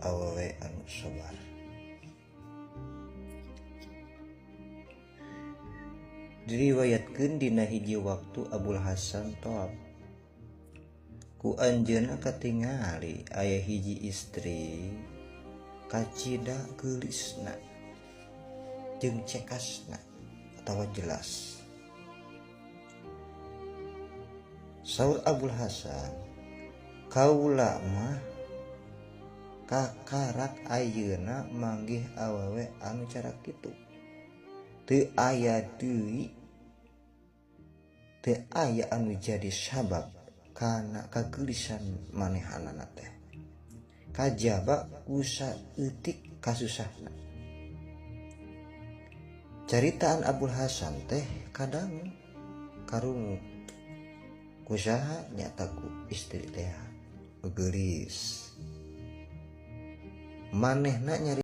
Awewe anu sobar. Diriwayatkeun dina hiji waktu Abul Hasan tawaf ku anjeunna katingali aya hiji istri kacida geulisna jeung cekasna atawa jelas. Saur Abul Hasan, kaula mah kakarak ayeuna manggih awewe anu cara kitu. Teu aya deui, teu aya anu jadi sabab kana kageulisan manehanana teh. Kajaba ku saeutik kasusahna. Caritaan Abul Hasan teh kadang karungu kusaha nyata ku istri teh geulis. Manehna nyari